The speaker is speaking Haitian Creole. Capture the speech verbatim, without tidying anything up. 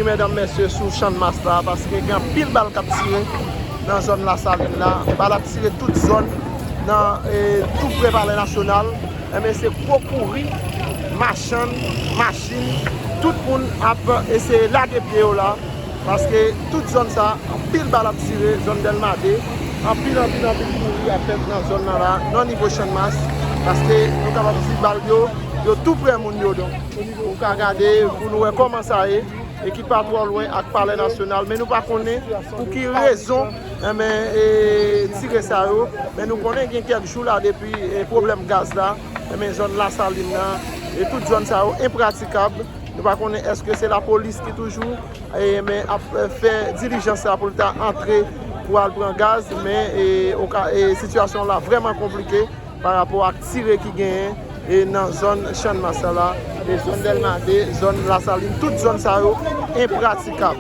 Medam, mesye, sou Channmas la, paske gen anpil bal k ap tire nan zòn Lasalin la. Bal ap tire tout zòn nan, e, tou pre Palè Nasyonal. Enben, se gwo kouri, machann, machin, tout moun ap eseye lage pye yo la, paske tout zòn sa, anpil bal ap tire, zòn Dèlma de, anpil, anpil, anpil kouri ap fèt nan zòn nan la, nan nivo Channmas, paske nou kapab di bal yo, yo tou pre moun yo, donk. Ou ka gade pou nou wè kòman sa ye. E ki pa twò lwen ak Palè Nasyonal, men nou pa konnen pou ki rezon, enben, e, tire sa yo. Men nou konnen gen kèk jou la depi, e, pwoblèm gaz la, enben, zòn Lasalin nan, e tout zòn sa yo enpratikab. Nou pa konnen èske se lapolis ki toujou, e, men ap, e, fè dilijans sa pou l ta antre pou al pran gaz, men, e, oka-, e, sitiyasyon la vrèman konplike. Pa rapò ak tire ki genyen, e, nan zòn Channmas la, e, zòn Dèlma de, zòn Lasalin, tout zòn sa yo enpratikab.